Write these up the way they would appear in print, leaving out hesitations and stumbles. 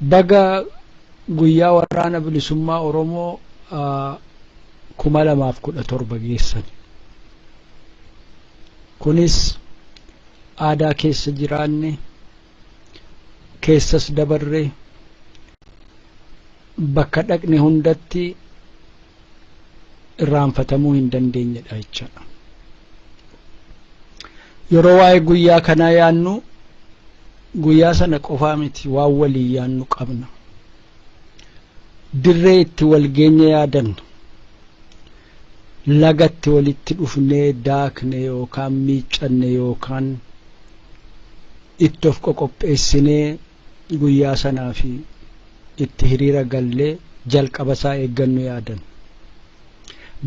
Baga guyyaa Waraana Bilisummaa Oromoo 2017 geessan. Kunis aadaa keessa jiraanne, keessas dabarre, bakka dhaqne hundatti irraanfatamuu hin dandeenyedha jechaadha. Yeroo waa'ee guyyaa kanaa yaannu, guyyaa sana qofaa miti, waan walii yaannu qabna. Dirree itti wal geenye yaadanna. Lagatti walitti dhufnee daakne yookaan miiccanne yookaan itti of qoqopheessinee guyyaa sanaa fi itti hiriira gallee jalqaba isaa eeggannu yaadanna.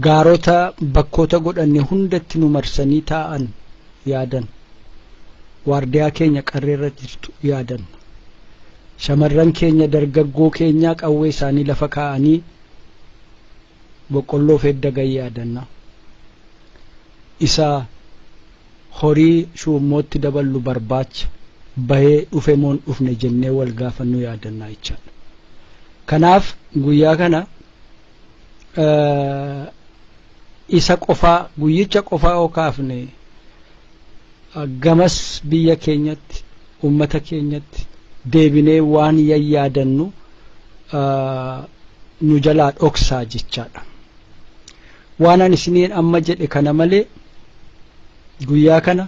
Gaarota bakkoota godhanne hundatti nu marsanii taa'an yaadanna. Waardiyaa keenya qarreerra jirtu yaadanna. Shamarran keenya, dargaggoo keenyaa qawwee isaanii lafa kaa'anii boqqolloof eddagan yaadanna. Isa horii shuummootti daballu barbaacha bahee dhufe moo hin dhufne jennee wal gaafannu yaadanna jechaadha. Kanaaf guyyaa kana isa qofaa, guyyicha qofaa yoo kaafne, gamas biyya keenyatti, ummata keenyatti deebinee waan yayyaadannu nu jalaa dhoksaa jechaadha. Waan ani isiniin amma jedhe kana malee, guyyaa kana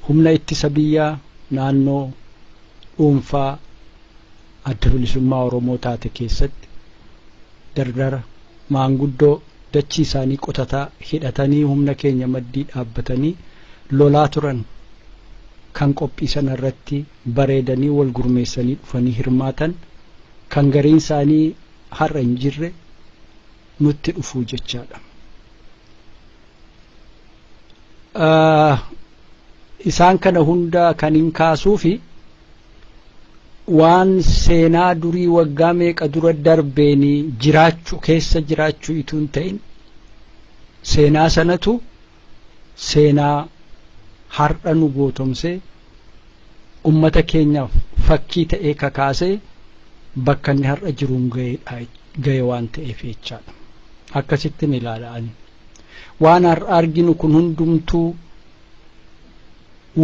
humna ittisa biyyaa naannoo dhuunfaa Adda Bilisummaa Oromoo taate keessatti dardara maanguddoo dachii isaanii qotataa hidhatanii humna keenya maddii dhaabbatanii lolaa turan, kan qophii sana irratti bareedanii wal gurmeessanii dhufanii hirmaatan, kan gariin isaanii har'a hin jirre nutti dhufuu jechaadha. Isaan kana hunda kan hin kaasuufi waan seenaa durii waggaa meeqa dura darbeen jiraachuu keessa jiraachuu ituu hin ta'in, seenaa sanatu seenaa har'a nu gootomsee, ummata keenyaaf fakkii ta'ee kakaasee bakka inni har'a jiruun ga'e waan ta'eef jechaadha. Akkasittiin ilaala ani. Waan har'a arginu kun hundumtuu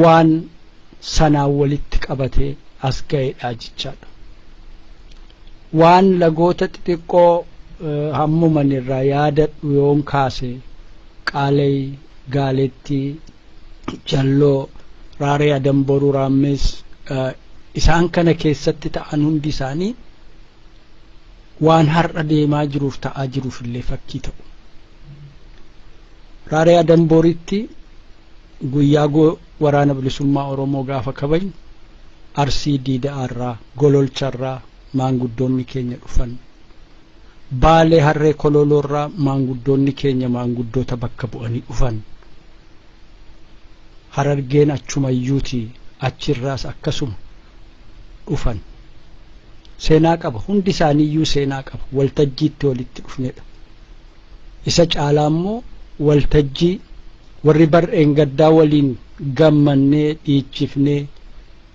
waan sanaan walitti qabatee as ga'edha jechaadha. Waan lagoota xixiqqoo hammuman irraa yaadadhu yoon kaase, Qaaley, Gaaleettii, Jalloo, Raaree, Adamboruu, Raammees, isaan kana keessatti ta'an hundi isaanii waan har'a deemaa jiruuf ta'aa jiruuf illee fakkii ta'u. Raaree Adamboritti guyyaa Waraana Bilisummaa Oromoo gaafa kabajnu, Arsii Diida'aarraa, Gololcharraa maanguddoonni keenya dhufan. Baalee Harree Kololoorraa maanguddoonni keenya maanguddoota bakka bu'anii dhufan. Harargeen achumayyuuti, achirraas akkasuma dhufan. Seenaa qaba. Hundi isaaniiyyuu seenaa qaba. Waltajjiitti walitti dhufnedha. Isa caalaa immoo waltajjii warri bar'een gaddaa waliin gammannee dhiichifnee,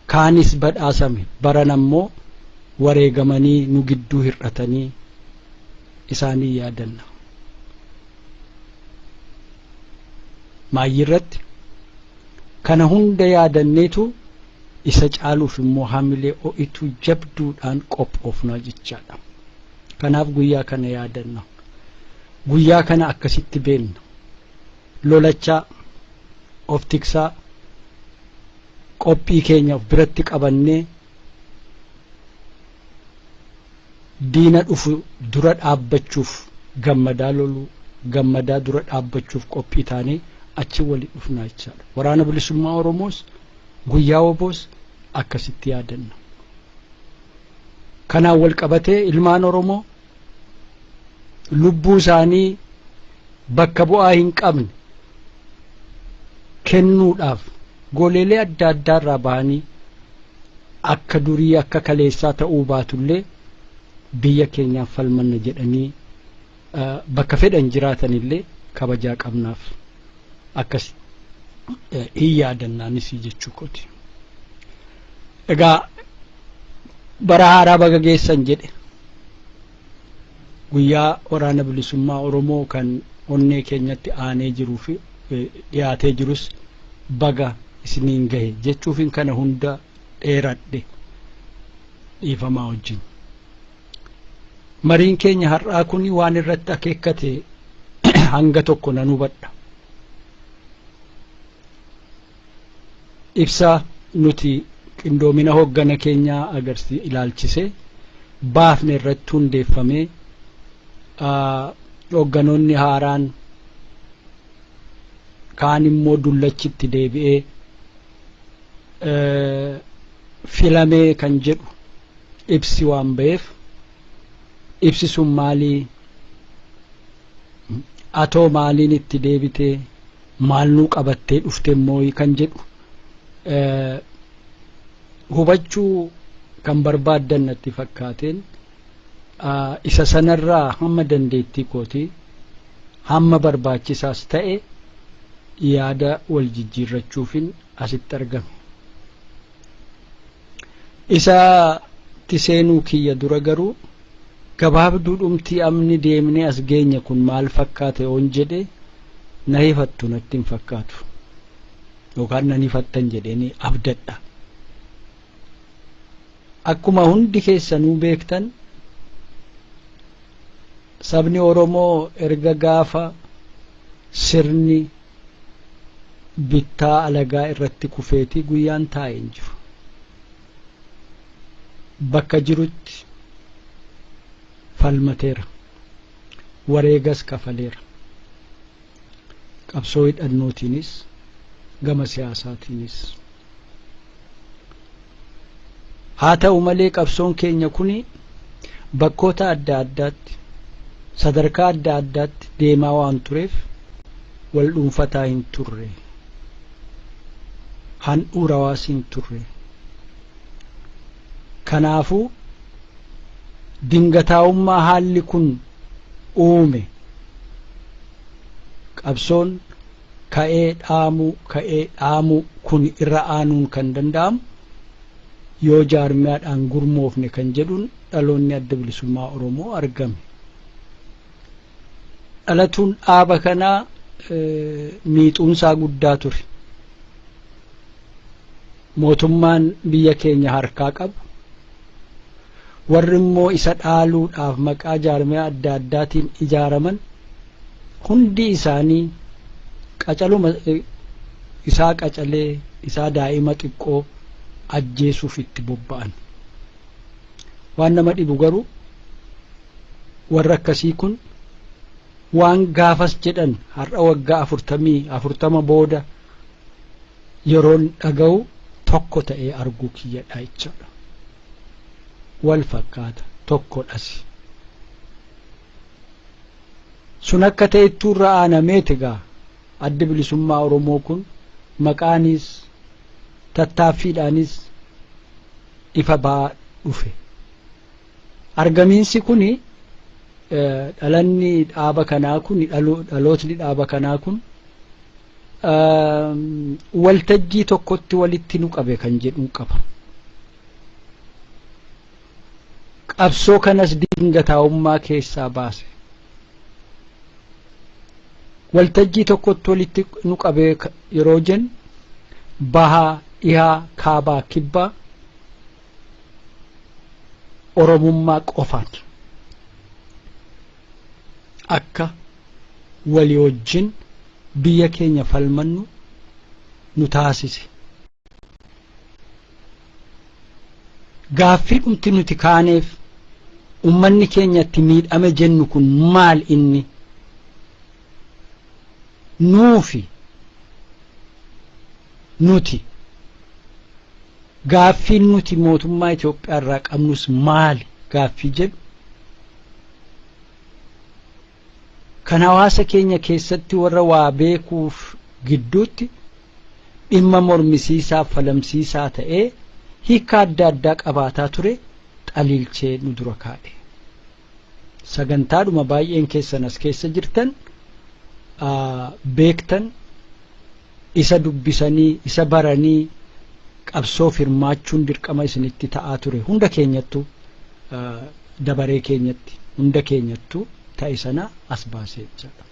kaanis badhaasame, baran ammoo wareegamanii nu gidduu hir'atanii isaanii yaadanna. Maayyirratti kana hunda yaadanneetu isa caaluuf immoo hamilee ho'ituu jabduudhaan qophoofna jechaadha. Kanaaf guyyaa kana yaadanna. Guyyaa kana akkasitti beenna. Lolachaa, of tiksaa, qophii keenya of biratti qabannee, diina dhufu dura dhaabbachuuf gammadaa loluu, gammadaa dura dhaabbachuuf qophii taanee achi wali dhufnaa jechaadha. Waraana Bilisummaa Oromoos, guyyaa WBOs akkasitti yaadanna. Kanaan wal qabatee ilmaan Oromoo lubbuu isaanii bakka bu'aa hin qabne kennuudhaaf goleelee adda addaa irraa bahanii, akka durii akka kaleessaa ta'uu baatullee, biyya keenyaaf falmanna jedhanii bakka fedhan jiraatanillee kabajaa qabnaaf, akkas hin yaadannaanis jechuu kooti. Egaa Bara haaraa baga geessan jedhe. Guyyaa Waraana Bilisummaa Oromoo kan onnee keenyatti aanee jiruu fi dhiyaatee jirus baga isiniin gahe jechuufin kana hunda dheeradhe, dhiifamaa wajjin. Mariin keenya har'aa kun waan irratti akeekkate hanga tokko nan hubadha. Ibsa nuti qindoomina hoggana keenyaa agarsi ilaalchise baafne irratti hundeeffamee, hogganoonni haaraan kaan immoo dullachitti deebi'ee filamee kan jedhu ibsi waan ba'eef, ibsi sun maalii, atoo maaliin itti deebitee, maal nuu qabattee dhufte immoo kan jedhu hubachuu kan barbaaddan natti fakkaateen, isa sanarraa hamma dandeettii kootii, hamma barbaachisaas ta'e, yaada wal jijjiirrachuufin asitti argame. Isatti seenuu kiyya dura garuu, gabaabduu dhumtii amni deemnee as geenye kun maal fakkaate oon jedhe, na hifattu natti hin fakkaatu, yookaan nan hifattan jedheeni abdadha. Akkuma hundi keessanuu beektan, sabni Oromoo erga gaafa sirni bittaa alagaa irratti kufeetii guyyaan taa'ee hin jiru. Bakka jirutti falmateera. Wareegas kafaleera. Qabsoo hidhannootiinis, gama siyaasaatiinis. Haa ta'u malee, qabsoon keenya kuni bakkoota adda addaatti, sadarkaa adda addaatti deemaa waan tureef, wal dhuunfataa hin turre. Handhuurawaas hin turre. Kanaafuu dingataa'ummaa haalli kun uume, qabsoon ka'ee dhaamuu, ka'ee dhaamuu kun irra aanuun kan danda'amu yoo jaarmiyaadhaan gurmoofne kan jedhuun dhaloonni Adda Bilisummaa Oromoo argame. Dhalatuun dhaaba kanaa miixuunsaa guddaa ture. Mootummaan biyya keenya harkaa qabu, warri immoo isa dhaaluudhaaf maqaa jaarmiyaa adda addaatiin ijaaraman hundi isaanii qacaluma isaa, qacalee isaa, daa'ima xiqqoo ajjeesuuf itti bobba'an. Waan nama dhibu garuu, warra akkasii kun waan gaafas jedhan har'a waggaa 40 booda yeroon dhaga'u tokko ta'ee arguu kiyyadha jechaadha. Wal fakkaata, tokkodhas. Sun akka ta'ettuu irra aanameeti egaa Addi Bilisummaa Oromoo kun maqaanis tattaaffiidhaanis ifa ba'aa dhufe. Argamiinsi kuni, dhalanni dhaaba kanaa kun, dhalootni dhaaba kanaa kun waltajjii tokkotti walitti nu qabe kan jedhuun qaba. Qabsoo kanas dingataa'ummaa keessaa baase. Waltajjii tokkotti walitti nu qabee yeroo jennu, bahaa, dhihaa, kaabaa, kibbaa, Oromummaa qofaan akka walii wajjin biyya keenya falmannu nu taasise. Gaaffii dhumti nuti kaaneef, ummanni keenya itti miidhame jennu kun maal inni? Nuufi nuti gaaffiin nuti mootummaa Itoophiyaa irraa qabnus maali gaaffii jedhu kan hawaasa keenya keessatti warra waa beekuuf gidduutti dhimma mormisiisaa, falamsiisaa ta'ee hiika adda addaa qabaataa ture xaliilchee nu dura kaa'e. Sagantaadhuma baay'een keessan as keessa jirtan beektan, isa dubbisanii, isa baranii, Qabsoof hirmaachuun dirqama isinitti ta'aa ture, hunda keenyattu dabaree keenyatti hunda keenyattu ta'e sana as baasee jechaadha.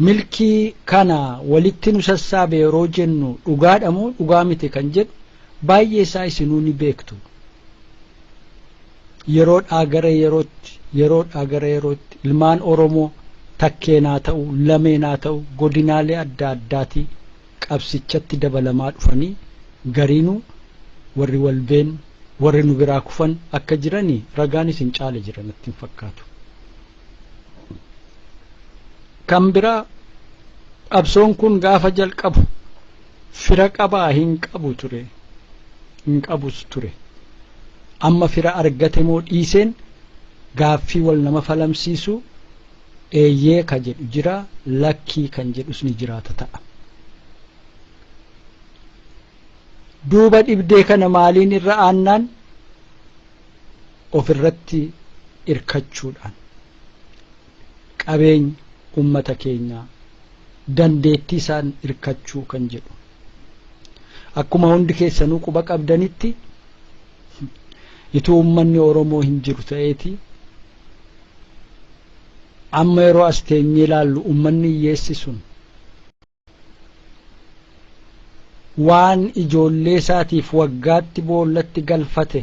Milkii kana walitti nu sassaabe yeroo jennu dhugaadha moo dhugaa miti kan jedhu baay'ee isaa isinuu ni beektu. Yeroodhaa gara yerootti, yeroodhaa gara yerootti ilmaan Oromoo takkeenaa ta'u, lameenaa ta'u, godinaalee adda addaatii qabsichatti dabalamaa dhufanii, gariinuu warri walbeen warri nu biraa kufan akka jiranii ragaan isin caale jira natti hin fakkaatu. Kan biraa, qabsoon kun gaafa jalqabu fira qabaa? Hin qabu ture, hin qabus ture. Amma fira argate moo dhiiseen gaaffii wal nama falamsiisu, eeyyee ka jedhu jira, lakkii kan jedhus ni jiraata ta'a. Duuba dhibdee kana maaliin irra aannaan? Ofirratti irkachuudhaan, qabeenya ummata keenyaa, dandeettii isaan irkachuu kan jedhu. Akkuma hundi keessanuu quba qabdanitti, ituu ummanni Oromoo hin jiru ta'eeti, amma yeroo as teenyee ilaallu ummanni hiyyeessi sun waan ijoollee isaatiif waggaatti boollatti galfate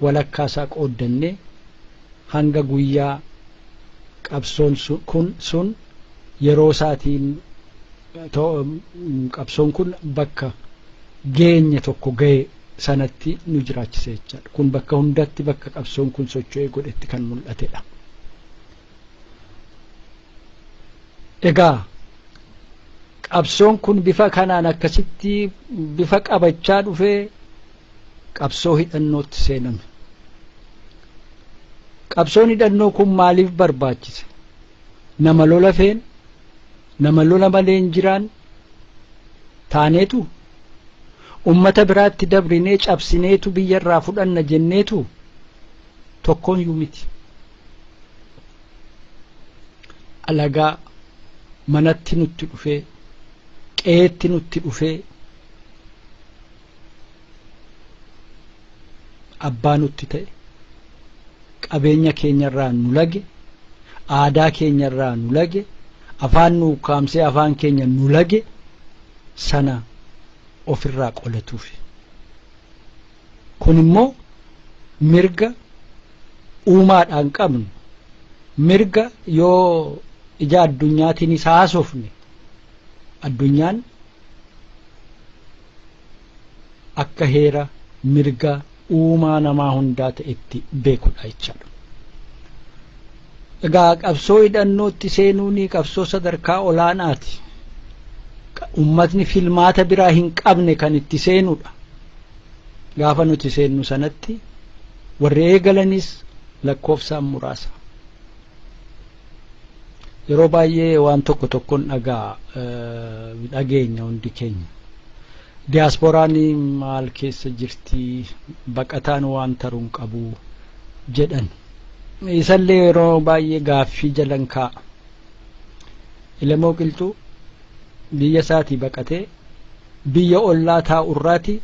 walakkaa isaa qooddannee hanga guyyaa qabsoon kun sun yeroo isaatiin qabsoon kun bakka geenye tokko ga'e sanatti nu jiraachise jechaadha. Kun bakka hundatti, bakka qabsoon kun socho'ee godhetti kan mul'atedha. Egaa qabsoon kun bifa kanaan akkasitti bifa qabachaa dhufee qabsoo hidhannootti seename. Qabsoon hidhannoo kun maaliif barbaachise? Nama lola feen, nama lola malee hin jiraan taaneetu, ummata biraatti dabrinee cabsineetu biyyarraa fudhanna jenneetu? Tokkoon iyyuu miti. Alagaa manatti nutti dhufee, qe'eetti nutti dhufee, abbaa nutti ta'e, qabeenya keenyarraa nu lage, aadaa keenyarraa nu lage, afaan nu ukkaamsee afaan keenya nu lage sana ofirraa qolatuuf. Kun immoo mirga uumaadhaan qabnu, mirga yoo ija addunyaatiinis haasofne addunyaan akka heera mirga uumaa namaa hundaa ta'etti beekudha jechaadha. Egaa qabsoo hidhannootti seenuun qabsoo sadarkaa olaanaati. Ummatni filmaata biraa hin qabne kan itti seenudha. Gaafa nuti seennu sanatti warri eegalanis lakkoofsaan muraasa. Yeroo baay'ee waan tokko tokkon dhagaa dhageenya hundi keenya. Diyaaspooraan maal keessa jirti, baqataan waan taruun qabu jedhan. Isallee yeroo baay'ee gaaffii jalan kaa'a. Elemoo Qilxuu biyya isaatii baqatee biyya ollaa taa'urraati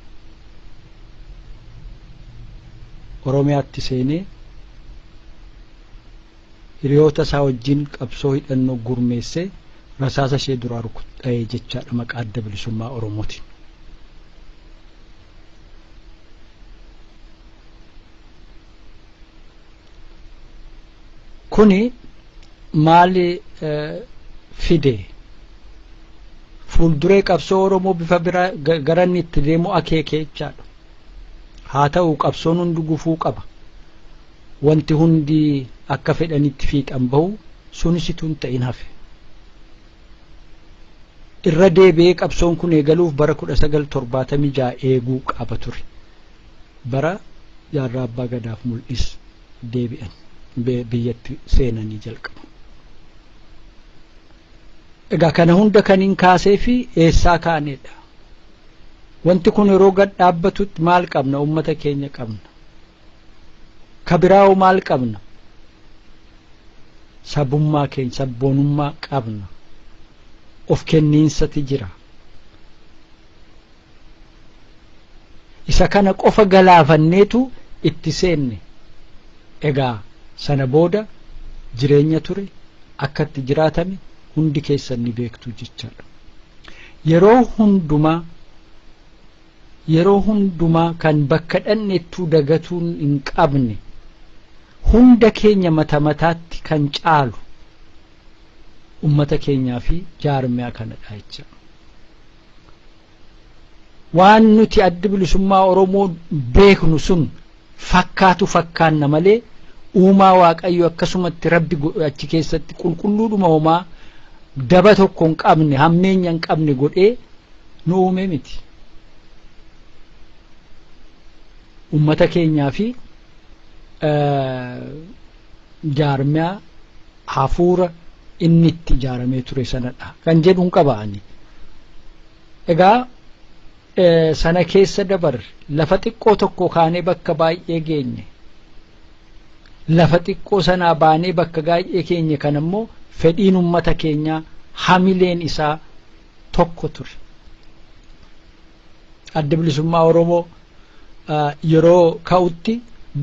Oromiyaatti seenee hiriyoota isaa wajjin qabsoo hidhannoo gurmeessee rasaasa ishee duraa rukuta'ee jechaadha maqaa Adda Bilisummaa Oromootiin. Kuni maali fide? Fuulduree qabsoo Oromoo bifa biraa gara inni itti deemu akeeke jechaadha. Haa ta'u, qabsoon hundi gufuu qaba. Wanti hundi akka fedhanitti fiixan bahu, sunis utuu hin ta'in hafe. Irra deebi'ee qabsoon kun eegaluuf bara 1976 eeguu qaba ture. Bara Jaarraa Abbaa Gadaaf Mul'is deebi'an biyyatti seenanii jalqabu. Egaa kana hunda kan hin kaasee fi eessaa kaanedha. Wanti kun yeroo gad dhaabbatutti maal qabna? Uummata keenya qabna. Ka biraa'oo maal qabna? Sabummaa keenya, sabboonummaa qabna. Of kenniinsati jira. Isa kana qofa galaafanneetu itti seenne. Egaa sana booda jireenya ture akka itti jiraatame hundi keessan ni beektu jechaadha. Yeroo hundumaa, yeroo hundumaa kan bakka dhannettuu dagatuun hin qabne, hunda keenya mata mataatti kan caalu ummata keenyaa fi jaarmiyaa kanadha jecha. Waan nuti Addi Bilisummaa Oromoo beeknu sun fakkaatu fakkaanna malee, uumaa Waaqayyo akkasumatti Rabbi achi keessatti qulqulluudhuma, homaa daba tokko hin qabne, hammeenya hin qabne godhee nu uume miti. Ummata keenyaa fi jaarmiyaa hafuura inni itti ijaaramee ture sanadha kan jedhu hin qaba ani. Egaa sana keessa dabarre, lafa xiqqoo tokko kaanee bakka baay'ee geenye. Lafa xiqqoo sanaa baanee bakka baay'ee keenye kan ammoo fedhiin ummata keenyaa, hamileen isaa tokko ture. Adda Bilisummaa Oromoo yeroo ka'utti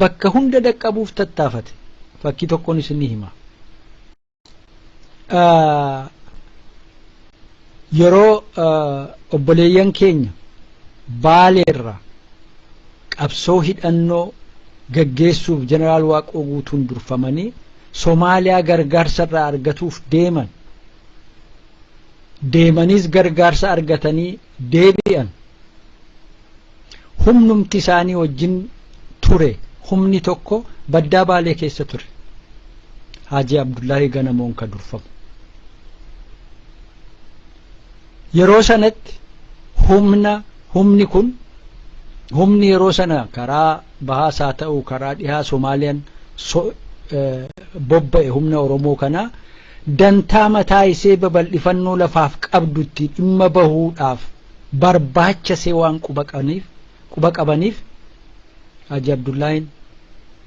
bakka hunda dhaqqabuuf tattaafate. Fakkii tokkoon isin hima. Yeroo obboleeyyan keenya Baaleerra qabsoo hidhannoo gaggeessuuf Jeneraal Waaqoo Guutuun durfamanii Somaaliyaa gargaarsa irraa argatuuf deeman, deemaniis gargaarsa argatanii deebi'an, humnumti isaanii wajjin ture humni tokko baddaa Baalee keessa ture, Haajii Abdullaahii Ganamoon ka durfamu. Yeroo sanatti humni kun, humni yeroo sana karaa bahaas haa ta'u karaa dhihaa Somaaliyaan bobba'e, humna Oromoo kanaa dantaa mataa isee babal'ifannoo lafaaf qabdutti dhimma bahuudhaaf barbaachasee waan quba qabaniif, Haji Abdullaahiin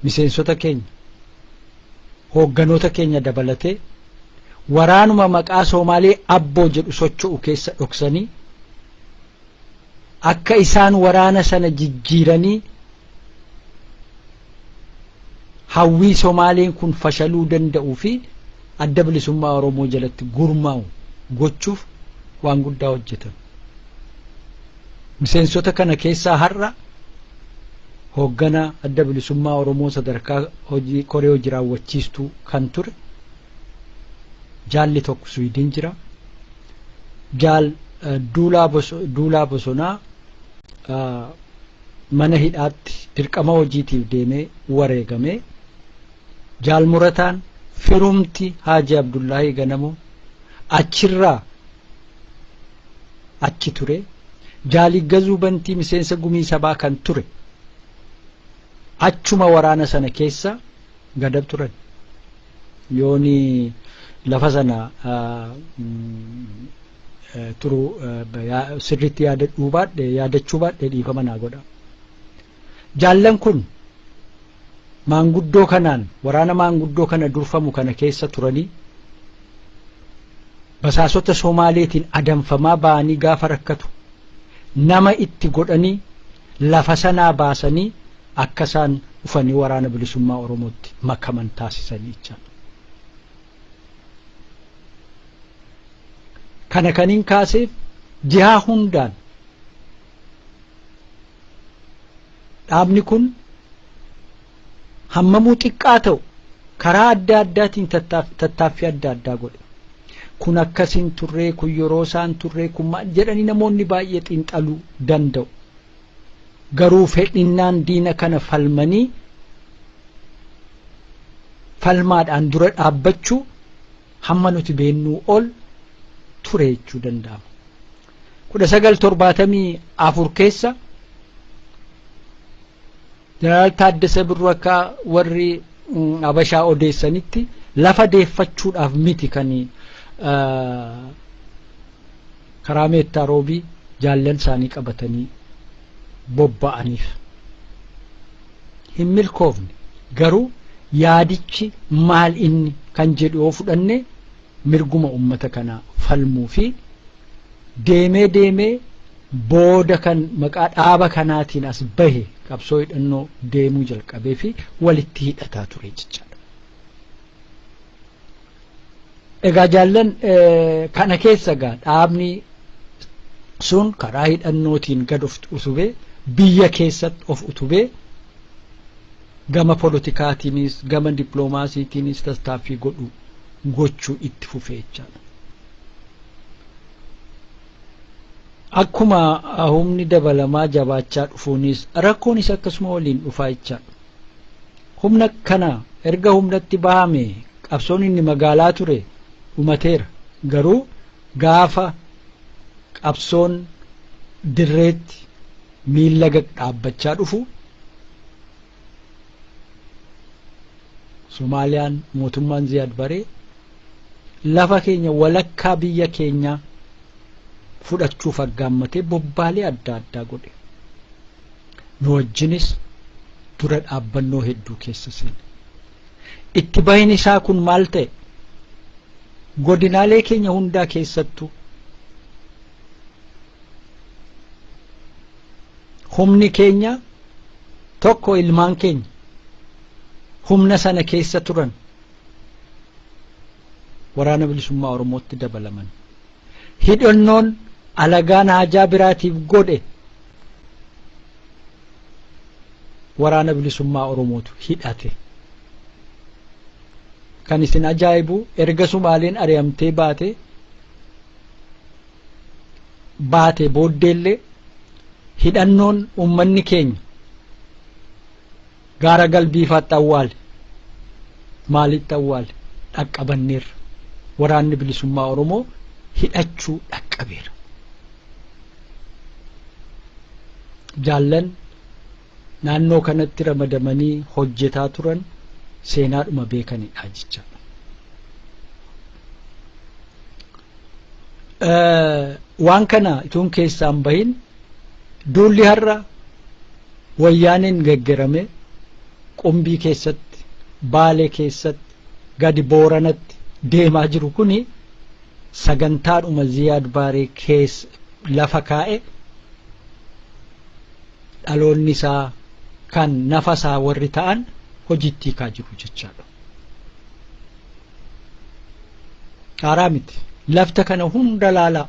miseensota keenya, hoogganoota keenya dabalatee waraanuma maqaa Somaalee Abboo jedhu socho'u keessa dhoksanii, akka isaan waraana sana jijjiiranii hawwii Somaaleen kun fashaluu danda'uu fi Adda Bilisummaa Oromoo jalatti gurmaa'u gochuuf waan guddaa hojjetan. Miseensota kana keessaa har'a hoogganaa Adda Bilisummaa Oromoo sadarkaa hojii koree hojii raawwachiistuu kan ture jaalli tokko Suwiidin jira. Jaal Duulaa Bosonaa mana hidhaatti dirqama hojiitiif deemee wareegamee. Jaal Murataan firumti Haaji Abdullaahii Ganamoo achirraa achi ture. Jaal Gazuu Bantii miseensa gumii sabaa kan ture achuma waraana sana keessa Gadab turan. Yooni lafa sana turu sirriitti yaadadhuu baadhe, yaadachuu baadhe, dhiifama naa godha. Jaallan kun maanguddoo kanaan, waraana maanguddoo kana durfamu kana keessa turanii, basaasota Somaaleetiin adamfamaa ba'anii, gaafa rakkatu nama itti godhanii lafa sanaa baasanii akka isaan dhufanii Waraana Bilisummaa Oromootti makaman taasisanii jechaadha. Kana kaniin kaaseef jihaa hundaan dhaabni kun hammamuu xiqqaa ta'u karaa adda addaatiin tattaaffii adda addaa godhe. Kun akkasiin turree, kun yeroo isaan turree, kun maal jedhanii namoonni baay'ee xiinxaluu danda'u. Garuu fedhinnaan diina kana falmanii falmaadhaan dura dhaabbachuu hamma nuti beennuu ol ture jechuu danda'ama. 1974 keessa Jeneraal Taaddasee Birruu akka warri Habashaa odeessanitti lafa deeffachuudhaaf miti kan karaa Meettaa Roobii jaallan isaanii qabatanii bobba'aniif. Hin milkoofne, garuu yaadichi maal inni kan jedhu yoo fudhanne, mirguma ummata kanaa falmuu fi deemee deemee Booda kan maqaa dhaaba kanaatiin as bahe qabsoo hidhannoo deemuu jalqabee fi walitti hidhataa ture jechaadha. Egaa jaallan, kana keessa egaa dhaabni sun karaa hidhannootiin gad of utubee, biyya keessatti of utubee, gama poolitikaatiinis gama dippiloomaasiitiinis tattaaffii godhu gochuu itti fufee jechaadha. Akkuma humni dabalamaa jabaachaa dhufuunis rakkoonis akkasuma waliin dhufaa jechaadha. Humna kana erga humnatti bahame qabsoon inni magaalaa ture dhumateera. Garuu gaafa qabsoon dirreetti miilla gad dhaabbachaa dhufu, Somaaliyaan, mootummaan Ziyaad Baree lafa keenya, walakkaa biyya keenyaa fudhachuuf aggaammatee bobbaalee adda addaa godhe. Nu wajjinis dura dhaabbannoo hedduu keessa seene. Itti bahin isaa kun maal ta'e? Godinaalee keenya hundaa keessattuu humni keenya tokko, ilmaan keenya humna sana keessa turan Waraana Bilisummaa Oromootti dabalaman. Hidhannoon alagaan haajaa biraatiif godhe Waraana Bilisummaa Oromootu hidhate. Kan isin ajaa'ibu, erga Sumaaleen ari'amtee baate booddeellee hidhannoon uummanni keenya gaara Galbiifaatti awwaale, maalitti awwaale dhaqqabanneerra. Waraanni Bilisummaa Oromoo hidhachuu dhaqqabeera. Jaallan naannoo kanatti ramadamanii hojjetaa turan seenaadhuma beekanidha jechaadha. Waan kana ituun keessaan bahin, duulli har'a Wayyaaneen geggerame Qumbii keessatti, Baalee keessatti, gadi Booranatti deemaa jiru kuni sagantaadhuma Ziyaad Baaree keessa lafa kaa'e, dhaloonni isaa kan nafa isaa warri ta'an hojiitti hiikaa jiru jechaadha. Haaraa miti. Lafta kana hunda laalaa.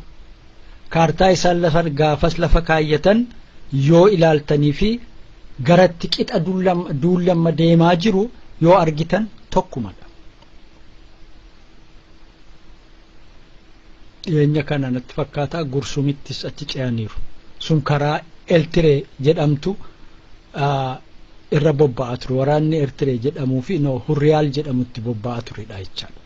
Kaartaa isaan lafa gaafas lafa kaayyatan yoo ilaaltanii fi garatti qixa duullamma deemaa jiru yoo argitan tokkumadha. Dhiyeenya kana natti fakkaata Gursumittis achi ce'aniiru. Sun karaa Eltiree jedhamtu irra bobba'aa ture. Waraanni Ertiree jedhamuu fi no Hurriyaal jedhamutti bobba'aa turedha jechaadha.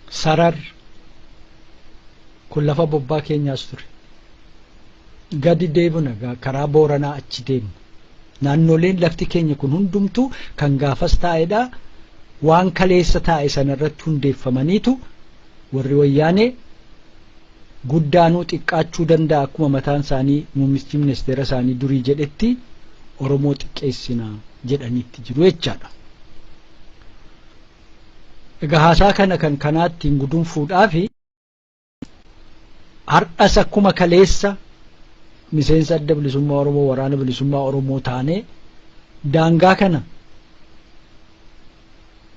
Sarar kun lafa bobbaa keenyaas ture. Gadi deebina, karaa Booranaa achi deemna. Naannoleen lafti keenya kun hundumtuu kan gaafas taa'edha. Waan kaleessa taa'e sanarratti hundeeffamaniitu warri Wayyaanee guddaanuu xiqqaachuu danda'a, akkuma mataan isaanii muummichi ministeera isaanii durii jedhetti Oromoo xiqqeessina jedhaniitti jiru jechaadha. Egaa haasaa kana kan kanaattiin gudunfuudhaafi, har'as akkuma kaleessa miseensa Adda Bilisummaa Oromoo, Waraana Bilisummaa Oromoo taanee daangaa kana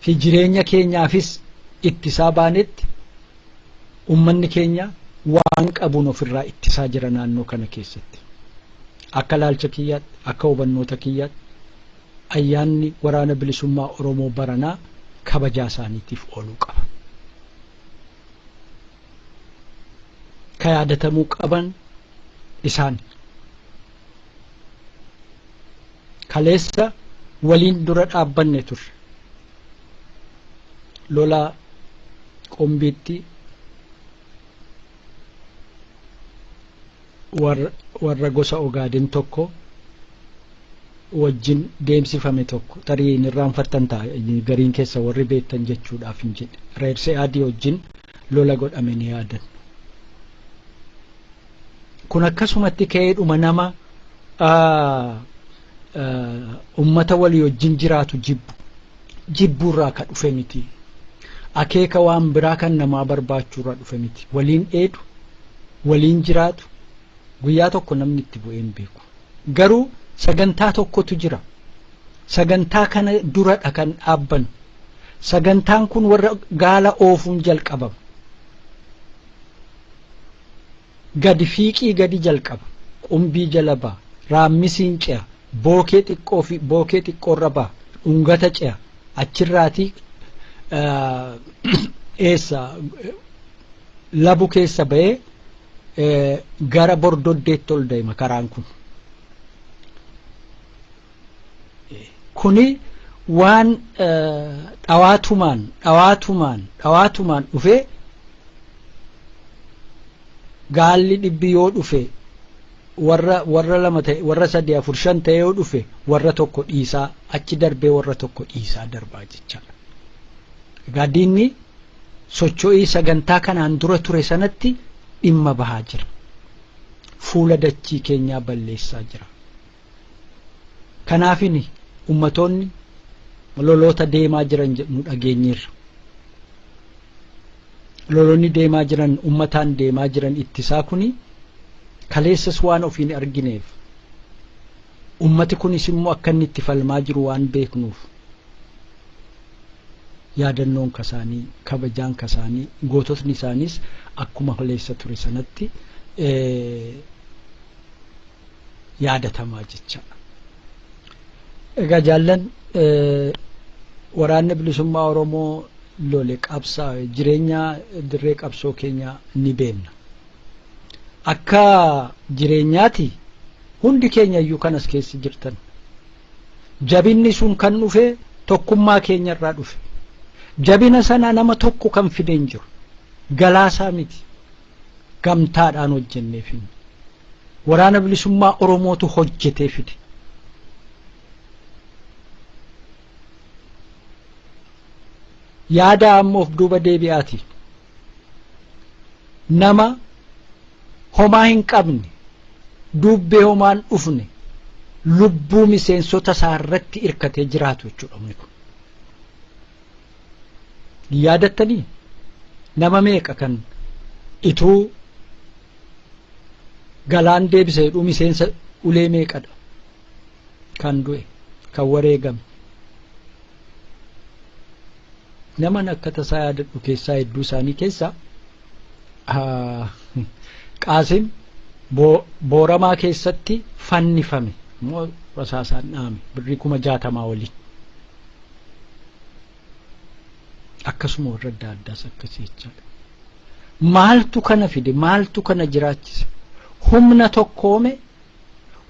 fi jireenya keenyaafis ittisaa baanetti, ummanni keenya waan qabuun ofirraa ittisaa jira naannoo kana keessatti. Akka laalcha kiyyaatti, akka hubannoota kiyyaatti, ayyaanni Waraana Bilisummaa Oromoo baranaa kabajaa isaaniitiif ooluu qaba. Ka yaadatamuu qaban isaan. Kaleessa waliin dura dhaabbanne turre. Lola Qumbiitti warra gosa Ogaadin tokko wajjin deemsifame tokko tarii hin irraanfattan ta'a gariin keessa warri beektan jechuudhaaf hin jedhe. Reer Se'aadii wajjin lola godhame ni yaadannu. Kun akkasumatti ka'eedhuma nama ummata walii wajjin jiraatu jibbu jibbuurraa ka dhufe miti. Akeeka waan biraa kan namaa barbaachuurraa dhufe miti. Waliin dheedu, waliin jiraatu, guyyaa tokko namni itti bu'ee hin beeku. Garuu sagantaa tokkotu jira. Sagantaa kana duradha kan dhaabbannu. Sagantaan kun warra gaala oofuun jalqabama. Gadi fiiqii gadi jalqaba. Qumbii jala ba'a. Raammisiin ce'a. Bookee xiqqoo fi bookee xiqqoorra ba'a. Dhungata ce'a. Achirraatii eessa labu keessa ba'ee gara bordoddeetti ol deema karaan kun. Kuni waan dhawaatumaan dhawaatumaan dhawaatumaan dhufee gaalli dhibbi yoo dhufe warra lama ta'e, warra sadii, afur, shan ta'e yoo dhufe, warra tokko dhiisaa achi darbee warra tokko dhiisaa darbaa jechaadha. Egaa diinni socho'ii sagantaa kanaan dura ture sanatti dhimma bahaa jira. Fuula dachii keenyaa balleessaa jira. Kanaafini ummatoonni loloota deemaa jiran nu dhageenyeerra. Lolonni deemaa jiran, ummataan deemaa jiran ittisaa kuni kaleessas waan ofiin argineef, ummati kunis immoo akka inni itti falmaa jiru waan beeknuuf, yaadannoon kasaanii, kabajaan kasaanii, goototni isaaniis akkuma kaleessa ture sanatti yaadatamaa jechaadha. Egaa jaallan, waraanni bilisummaa Oromoo lole, qabsaa'e, jireenya dirree qabsoo keenya ni beenna. Akka jireenyaati hundi keenya iyyuu kanas keessa jirtan. Jabinni sun kan dhufe tokkummaa keenya irraa dhufe. Jabina sana nama tokko kan fide hin jiru. Galaasaa miti. Gamtaadhaan hojjennee finne. Waraana bilisummaa Oromootu hojjetee fide. Yaada amma of duuba deebi'aati. Nama homaa hin qabne, duubbee homaan dhufne, lubbuu miseensota isaa irratti irkatee jiraatu jechuudha humni kun. Yaadattanii nama meeqa kan ituu galaan deebisa jedhuu miseensa ulee meeqadha kan du'e, kan wareegame? Naman akka tasaa yaadadhu keessaa hedduu isaanii keessaa Qaasim Booramaa keessatti fannifame immoo rasaasaan dhaame birrii 60,000 waliin. Akkasuma warra adda addaas akkasii jechaadha. Maaltu kana fide? Maaltu kana jiraachise? Humna tokkoome,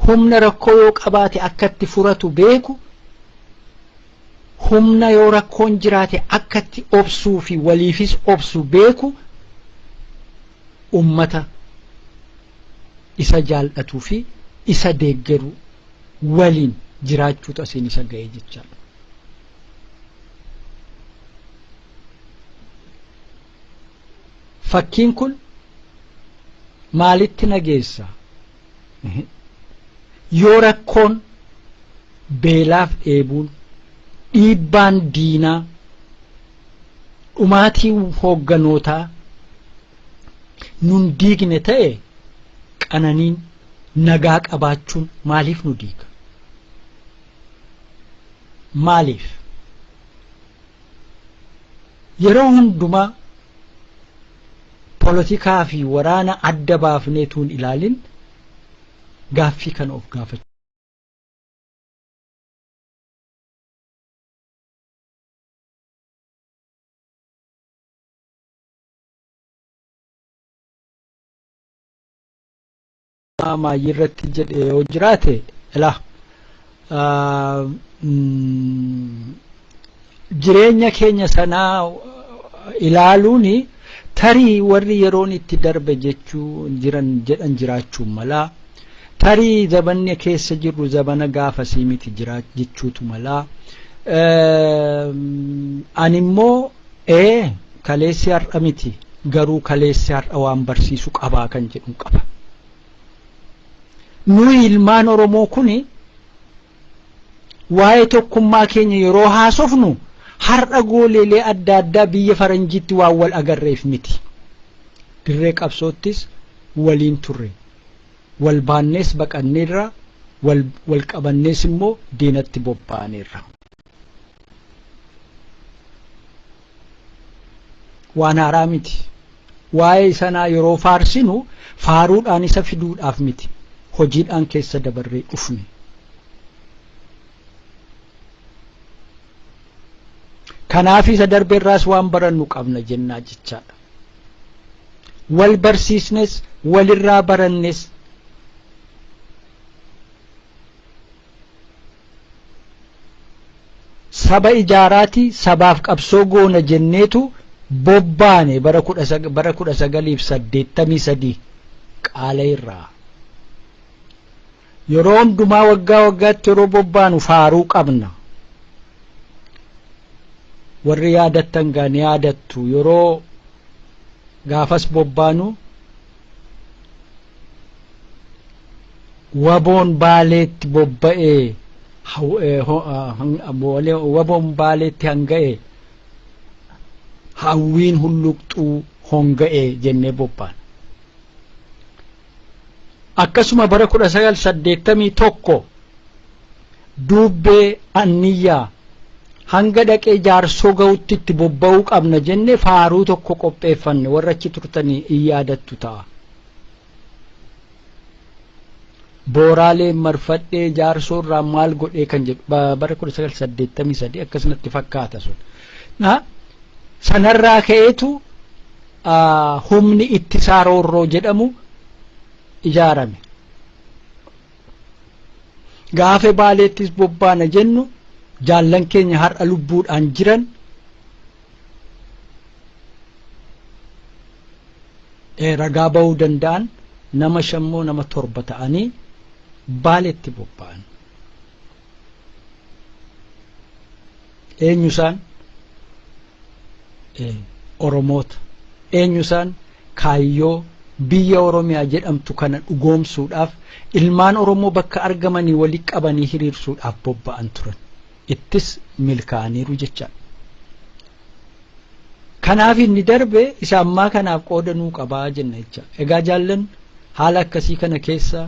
humna rakkoo yoo qabaate akka itti furatu beeku, humna yoo rakkoon jiraate akka itti obsuu fi waliifis obsu beeku, ummata isa jaal'atuu fi isa deeggaru waliin jiraachuutu asiin isa ga'e jechaadha. Fakkiin kun maalitti na geessa? Yoo rakkoon beelaaf dheebuun, dhiibbaan diinaa, dhumaatii hoogganootaa nun diigne ta'e, qananiin nagaa qabaachuun maaliif nu diiga? Maaliif? Yeroo hundumaa polotikaa fi waraana adda baafnee tuun ilaalin gaaffii kana of gaafachuu maayyii irratti jedhe yoo jiraate, ilaa jireenya keenya sanaa ilaaluuni tarii warri yeroon itti darbe jechuu jiran jedhan jiraachuun malaa, tarii zabanni keessa jirru zabana gaafasii miti jechuutu malaa. Ani immoo ee, kaleessi har'a miti, garuu kaleessi har'a waan barsiisu qabaa kan jedhu qaba. Nuyi ilmaan Oromoo kuni waa'ee tokkummaa keenya yeroo haasofnu Har'a gooleelee adda addaa biyya faranjiitti waan wal agarreef miti. Dirree qabsoottis waliin turre. Wal baannees baqanneerra, wal qabannees immoo diinatti bobba'aneerra. Waan haaraa miti. Waa'ee sanaa yeroo faarsinu faaruudhaan isa fiduudhaaf miti. Hojiidhaan keessa dabarree dhufne. Kanaaf isa darbeerraas waan barannu qabna jennaa jechaadha. Wal barsiisnes, walirraa barannes. Saba ijaaraati, sabaaf qabsoo goona jenneetu bobbaane bara 1983 qaala irraa. Yeroo hundumaa waggaa waggaatti yeroo bobbaanu faaruu qabna. Warri yaadattan gaa ni yaadattu. Yeroo gaafas bobbaanu waboon Baaleetti bobba'ee, waboon Baaleetti hanga'e, hawwiin hulluqxuu honga'e jennee bobbaana. Akkasuma bara 1981 duubbee anniyyaa hanga dhaqee Jaarsoo ga'utti itti bobba'uu qabna jenne faaruu tokko qopheeffanne. Warra achi turtanii in yaadattu ta'a. Booraaleen marfadhee Jaarsoo irraa maal godhee kan jedhu bara 1983 akkasumatti fakkaata sun. Sanarraa ka'eetu humni ittisaa roorroo jedhamu ijaarame. Gaafa Baaleettis bobbaana jennu jaallan keenya har'a lubbuudhaan jiran ragaa ba'uu danda'an nama shammoo nama torba ta'anii Baaleetti bobba'an. Eenyu isaan? Oromoota. Eenyu isaan? Kaayyoo biyya Oromiyaa jedhamtu kana dhugoomsuudhaaf ilmaan Oromoo bakka argamanii walitti qabanii hiriirsuudhaaf bobba'an turan. Ittis milkaa'aniiru jechaadha. Kanaaf inni darbe isa ammaa kanaaf qooda nuu qabaa jenna jecha. Egaa jaallan, haala akkasii kana keessa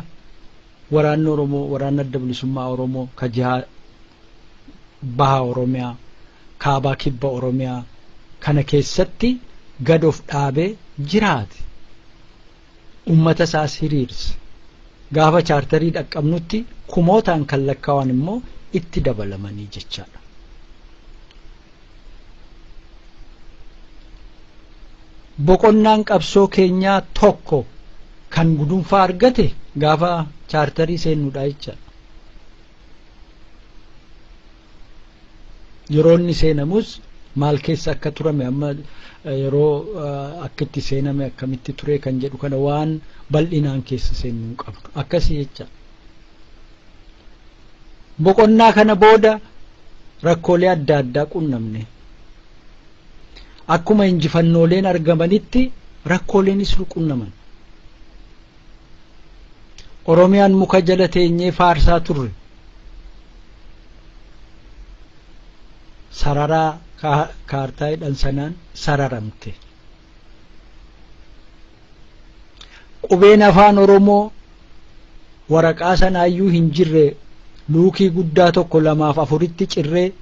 waraanni Oromoo, waraanni Adda Bilisummaa Oromoo ka jihaa baha Oromiyaa, kaabaa kibba Oromiyaa kana keessatti gad of dhaabee jiraate. Ummata isaas hiriirse. Gaafa chaartarii dhaqqabnutti kumootaan kan lakkaawan immoo itti dabalamanii jechaadha. Boqonnaan qabsoo keenyaa tokko kan gudunfaa argate gaafa chaartarii seennudha jechaadha. Yeroo inni seenamus maal keessa akka turame, amma yeroo akka itti seename, akkamitti ture kan jedhu kana waan bal'inaan keessa seennuu hin qabnu. Akkasii jecha. Boqonnaa kana booda rakkoolee adda addaa qunnamne. Akkuma injifannooleen argamanitti rakkooleenis nu qunnaman. Oromiyaan muka jala teenyee faarsaa turre sararaa kaartaa hidhan sanaan sararamte. Qubeen afaan Oromoo waraqaa sanaayyuu hin jirre luukii guddaa tokko lamaaf afuritti cirree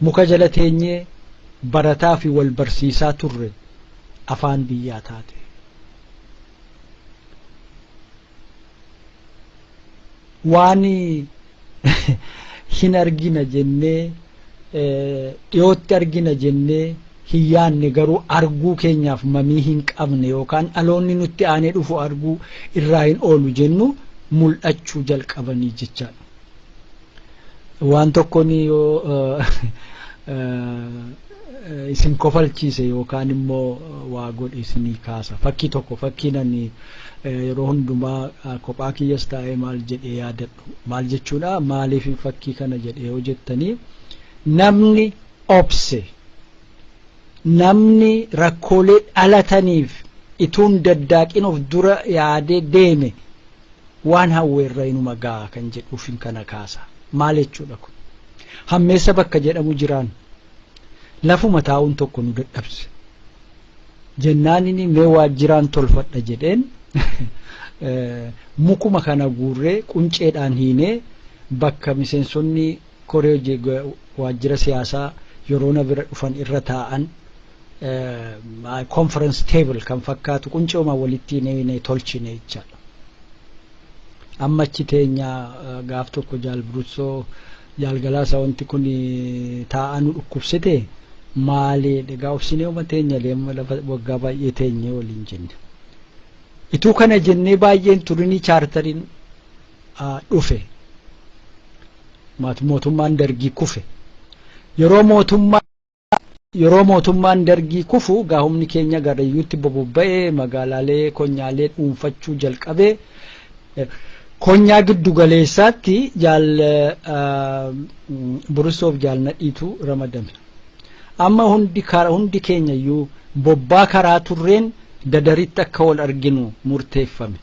muka jala teenyee barataa fi wal barsiisaa turre afaan biyyaa taate. Waan hin argina jennee, dhiyootti argina jennee hin yaanne garuu arguu keenyaaf mamii hin qabne yookaan dhaloonni nutti aanee dhufu arguu irraa hin oolu jennu mul'achuu jalqabanii jechaadha. Waan tokkoon yoo isin kofalchiise yookaan immoo waa godhe isinii kaasa. Fakkii tokko, fakkiin ani yeroo hundumaa kophaa kiyyas taa'ee maal jedhee yaadadhu. Maal jechuudha? Maaliif fakkii kana jedhee yoo jettanii, namni obse, namni rakkoolee dhalataniif ituun daddaaqin of dura yaadee deeme waan hawweerra inuma ga'a kan jedhuufin kana kaasa. Maal jechuudha kun? Hammeessa bakka jedhamu jiraan. Lafuma taa'uun tokko nu dadhabse. Jennaan inni mee waajjiraan tolfadha jedheen, mukuma kana guurree qunceedhaan hiinee bakka miseensonni koree waajjira siyaasaa yeroo na bira dhufan irra taa'an, conference table kan fakkaatu, qunceema walitti hiinee tolchine jechaadha. Amma achi teenya. Gaaf tokko Jaal Burutsoo, Jaal Galaasaa, wanti kun taa'aa nu dhukkubsite maali? Egaa obsinee uma teenya leemma lafa waggaa baay'ee teenyee waliin jenne. Ituu kana jennee baay'een turinii chaartariin dhufe. Mootummaan Dargii kufe. Yeroo mootummaan Dargii kufu gaa humni keenya garayyuutti bobobba'ee magaalaalee konyaalee dhuunfachuu jalqabee, konyaa giddu galeessaatti Jaal Burusoof Jaal Nadhiitu ramadame. Amma hundi keenya iyyuu bobbaa karaa turreen Dadaritti akka wal arginu murteeffame.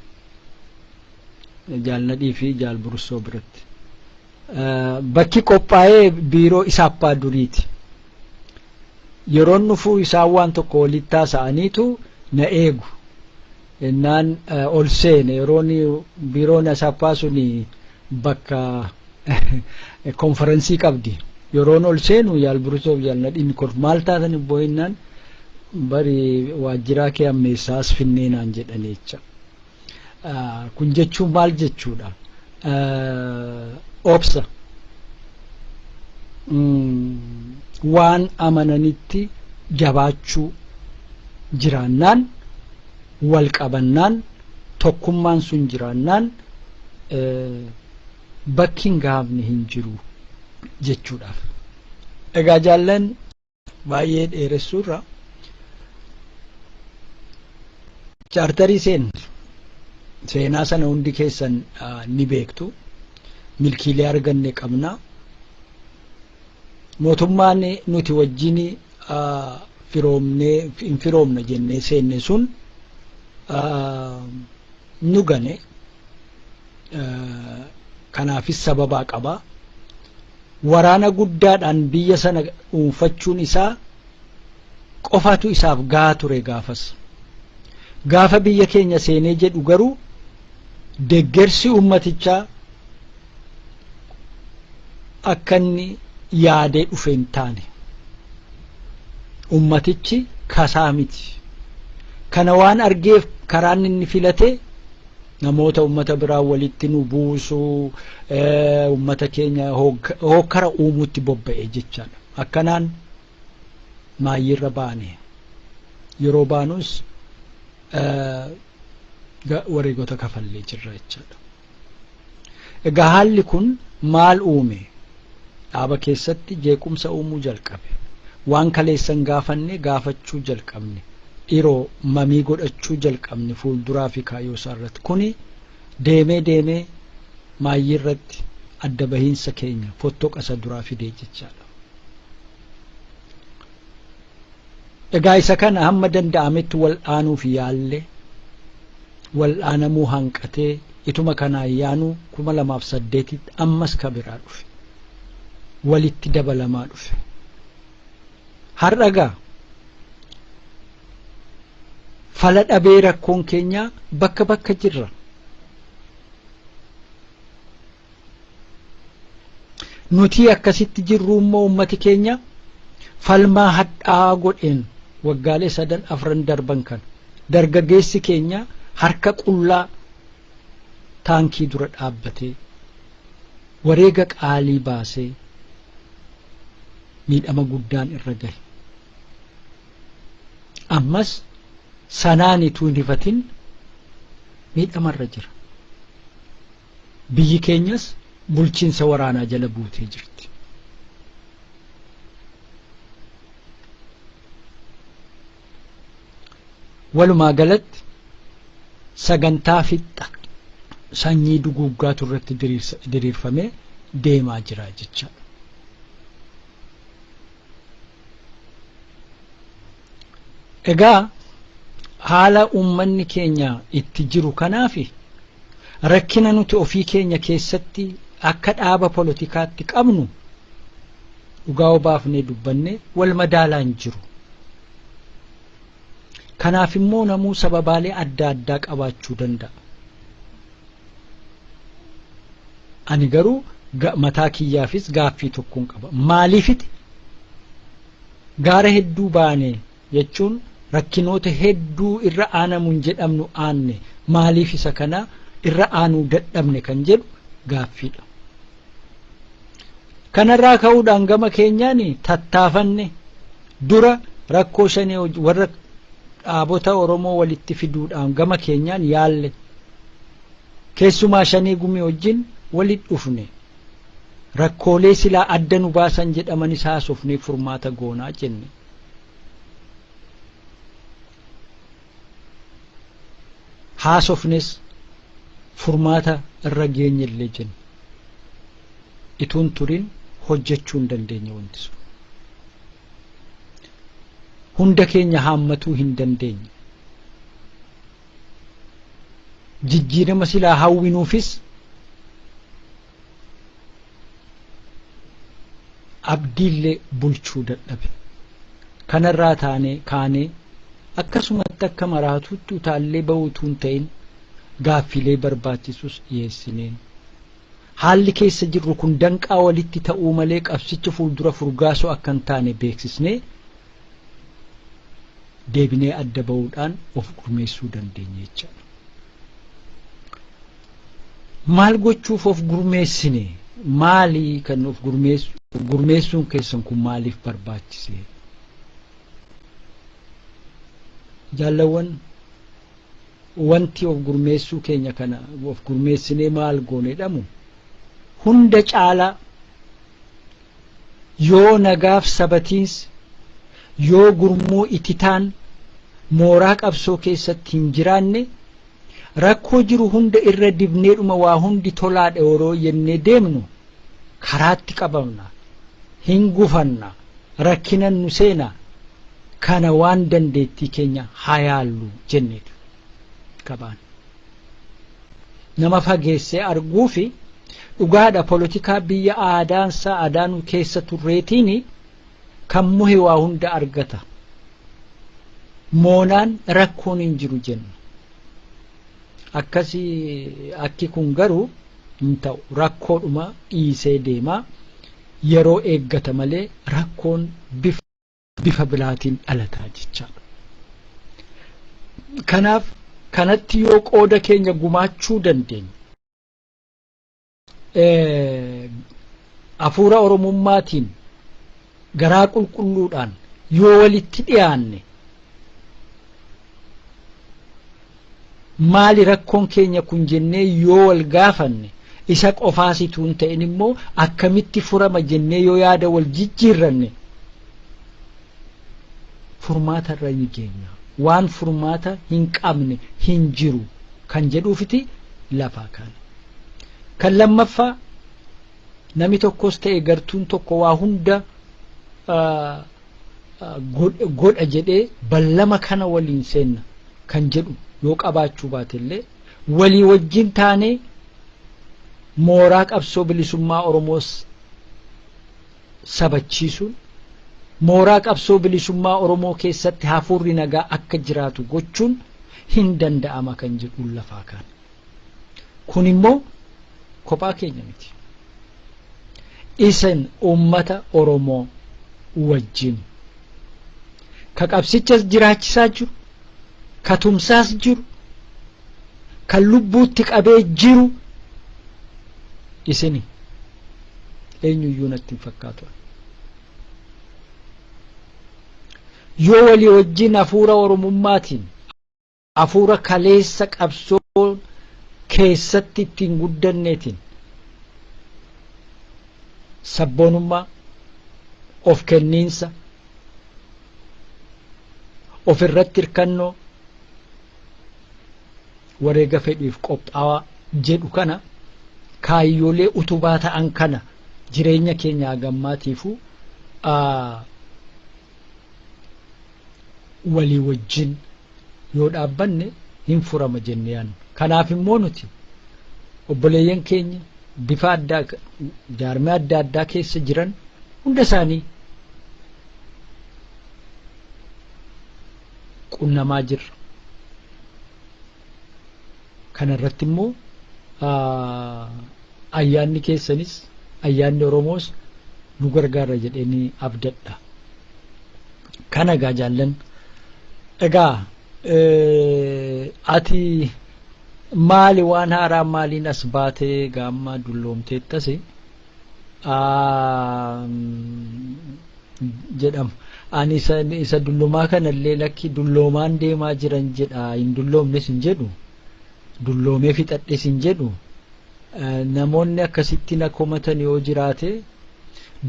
Jaal Nadhii fi Jaal Burusoo biratti. Bakki qophaa'ee biiroo Isaappaa duriiti. Yeroon dhufuu isaan waan tokko walitti haasa'aniitu na eegu. Innaan ol seene, yeroon biiroon Isaappaa suni bakka konferensii qabdi. Yeroon ol seenu Jaal Burusoof Jaal Nadhiin kolfu. Maal taatan boo'innaan, bari waajjiraa kee ammeessaa as finnee naan jedhanii jecha. Kun jechuun maal jechuudha? Obsa. Waan amananitti jabaachuu jiraannaan, wal qabannaan, tokkummaan sun jiraannaan, bakki hin gaafne hin jiru jechuudhaaf. Egaa jaallan, baay'ee dheeressuurra chaartarii seen seenaa sana hundi keessan ni beektu. Milkiilee arganne qabna. Mootummaan nuti wajjin firoomnee hin firoomna jennee seenne sun nu gane. Kanaafis sababaa qaba. Waraana guddaadhaan biyya sana dhuunfachuun isaa qofatu isaaf gahaa ture gaafas. Gaafa biyya keenya seenee jedhu garuu deeggarsi uummatichaa akka inni yaadee dhufe hin taane. Ummatichi kasaa miti. Kana waan argeef karaan inni filate namoota ummata biraa walitti nu buusuu, ummata keenya hokkara uumuutti bobba'e jechaadha. Akkanaan maayyiirra baane. Yeroo baanus wareegota kafallee jirra jechaadha. Egaa haalli kun maal uume? Dhaaba keessatti jeequmsa uumuu jalqabe. Waan kaleessan gaafanne gaafachuu jalqabne. Dhiroo mamii godhachuu jalqabne fuulduraa fi kaayyoo isaa irratti. Kuni deemee deemee maayyii irratti adda bahiinsa keenya fottoqa isa duraa fidee jechaadha. Egaa isa kana hamma danda'ametti wal'aanuuf yaalle, wal'aanamuu hanqatee ituma kanaan yaanuu 2008tti ammas ka biraa dhufe. Walitti dabalamaa dhufe. Har'a gaa fala dhabee rakkoon keenya bakka bakka jirra. Nuti akkasitti jirru immoo ummati keenya falmaa hadhaa'aa godheen waggaalee sadan afran darban kana dargaggeessi keenya harka qullaa taankii dura dhaabbatee wareega qaalii baasee miidhama guddaan irra gahe. Ammas sanaan ituu hin hifatin miidhamarra jira. Biyyi keenyas bulchiinsa waraanaa jala buutee jirti. Walumaa galatti sagantaa fixxa sanyii duguuggaatu irratti diriirfamee deemaa jira jechaadha. Egaa haala uummanni keenya itti jiru kanaafi rakkina nuti ofii keenya keessatti akka dhaaba poolitikaatti qabnu Dhugaa obaafnee dubbanne wal madaalaa hin jiru. Kanaaf immoo namuu sababaalee adda addaa qabaachuu danda'a. Ani garuu mataa kiyyaafis gaaffii tokkoon qaba. Maaliifiti gaara hedduu baane jechuun rakkinoota hedduu irra aanamuun jedhamnu aanne, maaliif isa kana irra aanuu dadhabne kan jedhu gaaffiidha. Kanarraa ka'uudhaan gama keenyaan tattaafanne. Dura rakkoo shanee warra dhaabota Oromoo walitti fiduudhaan gama keenyaan yaalle. Keessumaa Shanee Gumii wajjin walitti dhufne. Rakkoolee silaa adda nu baasan jedhamanis haasofnee furmaata goonaa jenne. Haasofnes furmaata irra geenyellee jenne. Ituun turin hojjechuu hin dandeenye wanti sun. Hunda keenya haammatuu hin dandeenye. Jijjiirama silaa hawwinuufis abdiillee bulchuu dadhabe. Kanarraa taanee kaanee akkasumatti akka maraatuutti utaallee ba'uutuu hin ta'in gaaffilee barbaachisus dhiyeessinee, haalli keessa jirru kun danqaa walitti ta'uu malee qabsicha fuuldura furgaasoo akka hin taane beeksisnee deebinee adda ba'uudhaan of gurmeessuu dandeenye jechaadha. Maal gochuuf of gurmeessine? Maali kan of gurmeessuun keessan kun maaliif barbaachise? Jaallawwan, wanti of gurmeessuu keenya kana of gurmeessinee maal goone jedhamu, hunda caalaa yoo nagaaf sabatiinsi, yoo gurmuu ititaan mooraa qabsoo keessatti hin jiraanne, rakkoo jiru hunda irra dibneedhuma waa hundi tolaadha yeroo jennee deemnu karaatti qabamna, hin gufanna, rakkinan nu seena. Kana waan dandeettii keenya haa yaallu jenneetu qabaan. Nama fageessee arguu fi dhugaadha, polotikaa biyya aadaansaa aadaanuu keessa turreetiin kan muhe waa hunda argata. Moonaan rakkoon hin jiru jenna. Akkasii akki kun garuu hin ta'u. Rakkoodhuma dhiisee deema. Yeroo eeggata malee rakkoon bifa biraatiin dhalataa jechaadha. Kanaaf kanatti yoo qooda keenya gumaachuu dandeenye, hafuura Oromummaatiin garaa qulqulluudhaan yoo walitti dhiyaanne, maali rakkoon keenya kun jennee yoo wal gaafanne, isa qofaasituu hin ta'in immoo akkamitti furama jennee yoo yaada wal jijjiirranne, furmaata irra ni geenya. Waan furmaata hin qabne hin jiru kan jedhuufiti lafaa kaane. Kan lammaffaa, nami tokkos ta'e gartuun tokko waa hunda godha jedhee ballama kana waliin seenna kan jedhu yoo qabaachuu baatellee, walii wajjin taanee mooraa qabsoo bilisummaa Oromoos sabachiisuun, mooraa qabsoo bilisummaa Oromoo keessatti hafuurri nagaa akka jiraatu gochuun hin danda'ama kan jedhuun lafaa kaane. Kun immoo kophaa keenya miti. Isin uummata Oromoo wajjin ka qabsichas jiraachisaa jiru, ka tumsaas jiru, kan lubbuutti qabee jiru isini, eenyuyyuu natti hin fakkaatu. Yoo walii wajjin hafuura Oromummaatiin, hafuura kaleessa qabsoo keessatti ittiin guddanneetiin, sabboonummaa, of kenniinsa, of irratti hirkannoo, wareega fedhiif qophaawaa jedhu kana, kaayyoolee utubaa ta'an kana jireenya keenya hagammaatiifuu walii wajjin yoo dhaabbanne hin furama jennee yaadna. Kanaaf immoo nuti obboleeyyan keenya bifa addaa jaarmee adda addaa keessa jiran Hunda isaanii qunnamaa jirra. Kana irratti immoo ayyaanni keessanis ayyaanni Oromoos nu gargaara jedheenii abdadha. Kana egaa jaallan, egaa ati maali waan haaraa maaliin as baatee gaamma dulloomteettasi jedhama. Ani isa dullumaa kanallee lakki dulloomaan deemaa jiran jedha, hin dulloomnes hin jedhu, dulloomee fixadhes hin jedhu. Namoonni akkasitti na komatan yoo jiraate,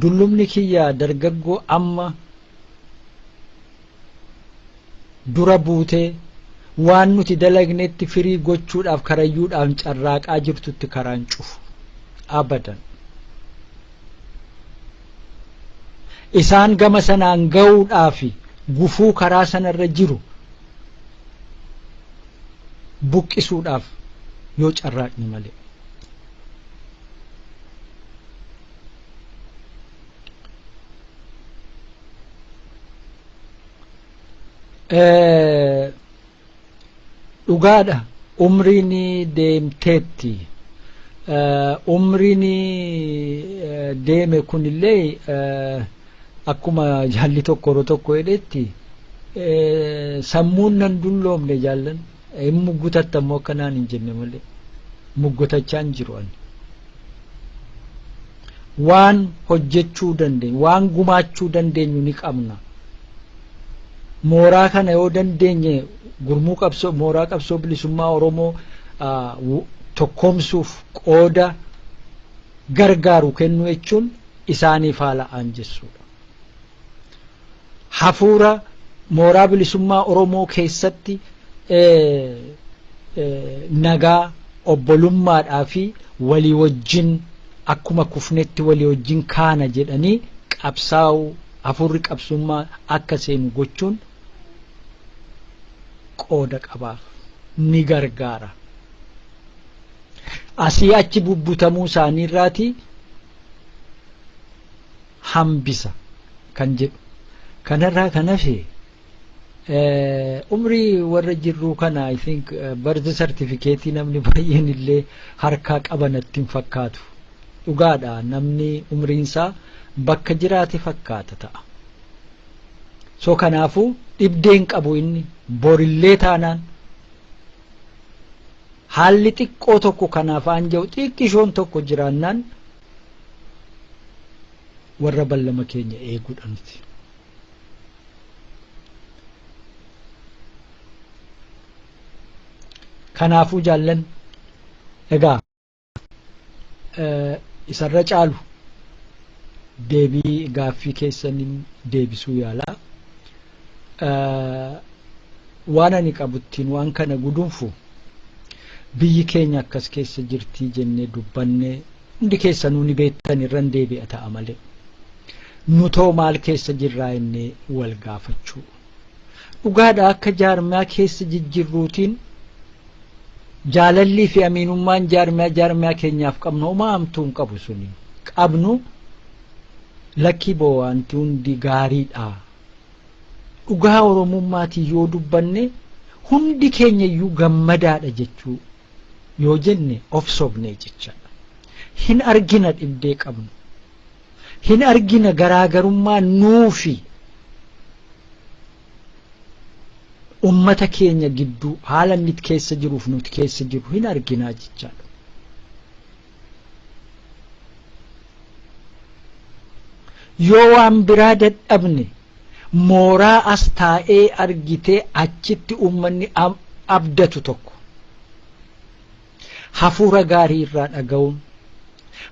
dullumni kiyya dargaggoo amma dura buutee waan nuti dalagnetti firii gochuudhaaf karayyuudhaaf carraaqaa jirtutti karaan cufu abadan. Isaan gama sanaan ga'uudhaaf gufuu karaa sanarra jiru buqqisuudhaaf yoo carraaqni malee. Dhugaadha, umriin deemteetti. Umriin deeme kunillee akkuma jaalli tokko yeroo tokko jedhetti, sammuun nan dulloomne jaallan hin muggutatta immoo akkanaan hin jenne malee muggutachaa hin jiru ani. Waan hojjechuu dandeenyu, waan gumaachuu dandeenyu ni qabna. Mooraa kana yoo dandeenye gurmuu qabsoo, mooraa qabsoo bilisummaa Oromoo tokkoomsuuf qooda gargaaru kennuu jechuun isaaniif haala aanjessuudha. Hafuura mooraa bilisummaa Oromoo keessatti nagaa obbolummaadhaa fi walii wajjin akkuma kufnetti walii wajjin kaana jedhanii qabsaa'uu, hafuurri qabsummaa akka seenu gochuun qooda qabaaf ni gargaara. Asii achi bubbutamuu isaanii irraati hambisa kan jedhu. Kanarraa kan hafe umrii warra jirruu kana I think birth certificate namni baay'een illee harkaa qabanatti hin fakkaatu. Dhugaadha, namni umriinsaa bakka jiraate fakkaata ta'a. So kanaafuu dhibdeen qabu inni borillee taanaan haalli xiqqoo tokko kanaaf aanja'u xiqqishoon tokko jiraannaan warra ballama keenya eeguudha nuti. Kanaafuu jaallan, egaa isarra caalu deebii gaaffii keessaniin deebisuu yaalaa. Waan ani qabuttiin waan kana gudunfu, biyyi keenya akkas keessa jirtii jennee dubbannee hundi keessanuu ni beektan, irran deebi'a ta'a malee. Nutoo maal keessa jirraa innee wal gaafachuu. Dhugaadha, akka jaarmiyaa keessa jijjirruutiin jaalallii fi amiinummaan jaarmiyaa keenyaaf qabnu homaa hamtuu hin qabu, suni qabnu lakkii boo, wanti hundi gaariidha. Dhugaa Oromummaatiin yoo dubbanne hundi keenya iyyuu gammadaadha jechuu yoo jenne of sobnee jechaadha. Hin argina dhibdee qabnu. Hin argina garaagarummaa nuufi ummata keenya gidduu haala inni keessa jiruuf nuti keessa jiru hin arginaa jechaadha. Yoo waan biraa dadhabne mooraa as taa'ee argitee achitti uummanni abdatu tokko hafuura gaarii irraa dhaga'uun,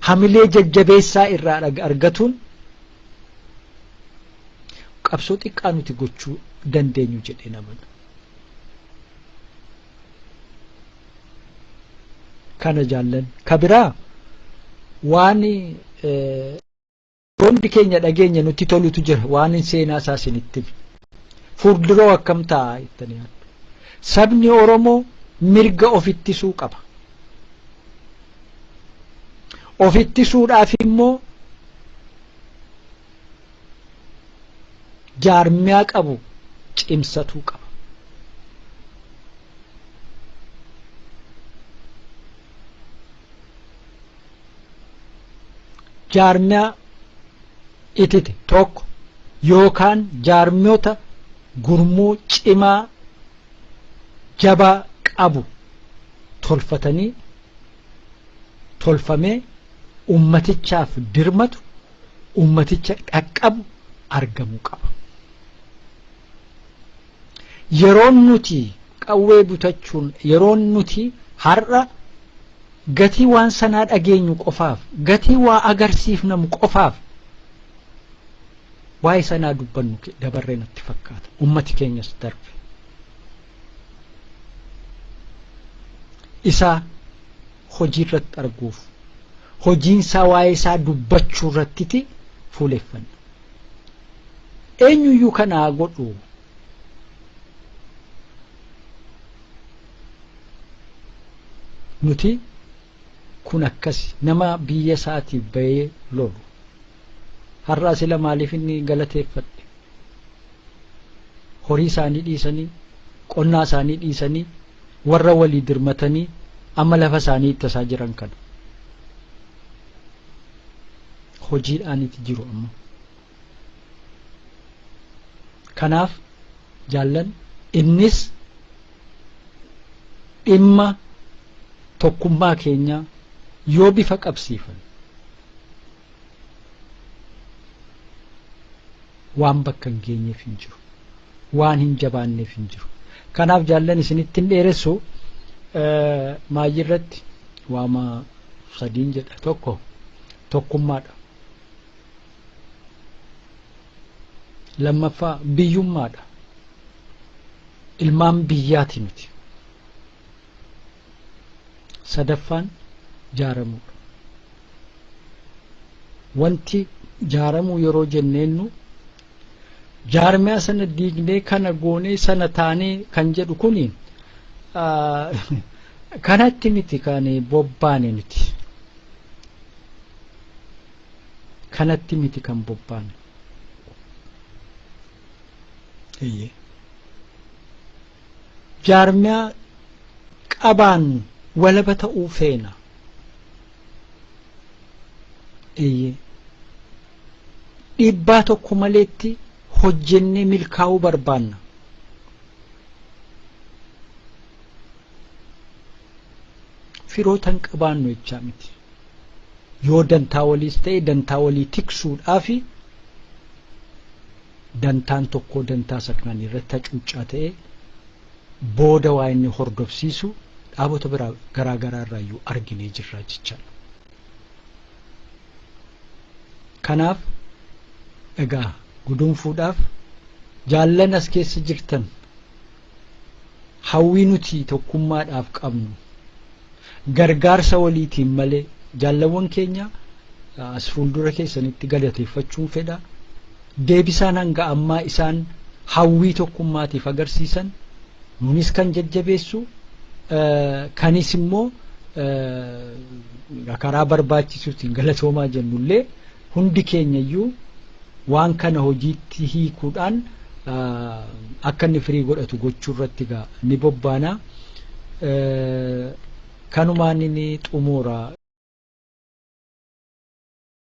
hamilee jajjabeessaa irraa argatuun qabsoo xiqqaa nuti gochuu dandeenyu jedhee namana. Kana jaallan, ka biraa waan hundi keenya dhageenya nutti tolutu jira, waan seenaa isaa isinitti hime. Fuulduroo akkam ta'a jettanii yaaddu? Sabni Oromoo mirga of ittisuu qaba. Of ittisuudhaaf immoo Jaarmiyaa qabu cimsatuu qaba. Jaarmiyaa itite tokko yookaan jaarmiyoota gurmuu cimaa jabaa qabu tolfatanii tolfamee ummatichaaf dirmatu, ummaticha dhaqqabu argamuu qaba. Yeroon nuti qawwee butachuun, yeroon nuti har'a gatii waan sanaa dhageenyu qofaaf, gatii waa agarsiifnamu qofaaf waa'ee sanaa dubbannu dabarree natti fakkaata. Ummati keenyas darbe. Isaa hojii irratti arguuf, hojiinsaa waa'ee isaa dubbachuu irrattiti fuuleffanna. Eenyuyyuu kanaa godhu, nuti kun akkas nama biyya isaatiif bahee lolu. Har'a sila maaliif inni galateeffadhe? Horii isaanii dhiisanii, qonnaa isaanii dhiisanii, warra walii dirmatanii amma lafa isaanii ittasaa jiran kana. Hojiidhaaniiti jiru amma. Kanaaf jaallan, innis dhimma tokkummaa keenyaa yoo bifa qabsiifan waan bakka hin geenyeef hin jiru, waan hin jabaanneef hin jiru. Kanaaf jaallan, isinitti hin dheeressu. Maayii irratti waama sadiin jedha. Tokko, tokkummaadha. Lammaffaa, biyyummaadha. Ilmaan biyyaati nuti. Sadaffaan, jaaramuudha. Wanti jaaramuu yeroo jenneennu, jaarmiyaa sana diignee, kana goonee, sana taanee kan jedhu kuni kanatti miti kan bobbaane nuti. Kanatti miti kan bobbaane. Eeyyee. Jaarmiyaa qabaannu walaba ta'uu feena. Eeyyee. Dhiibbaa tokko maleetti hojjennee milkaa'uu barbaanna. Firoota hin qabaannu jechaa miti. Yoo dantaa waliis ta'e, dantaa walii tiksuudhaafi dantaan tokko dantaa isa kaanii irratti hacuuccaa ta'e booda waa inni hordofsiisu dhaabota biraa garaa garaa irraayyuu arginee jirra jechaadha. Kanaaf egaa gudunfuudhaaf, jaallan as keessa jirtan, hawwii nuti tokkummaadhaaf qabnu gargaarsa waliitiin malee, jaallawwan keenya as fuuldura keessanitti galateeffachuun fedha. Deebisaan hanga ammaa isaan hawwii tokkummaatiif agarsiisan nunis kan jajjabeessu, kanis immoo karaa barbaachisuutiin galatoomaa jennullee, hundi keenya iyyuu waan kana hojiitti hiikuudhaan akka inni firii godhatu gochuu irratti ni bobbaana. Kanumaan inni xumura.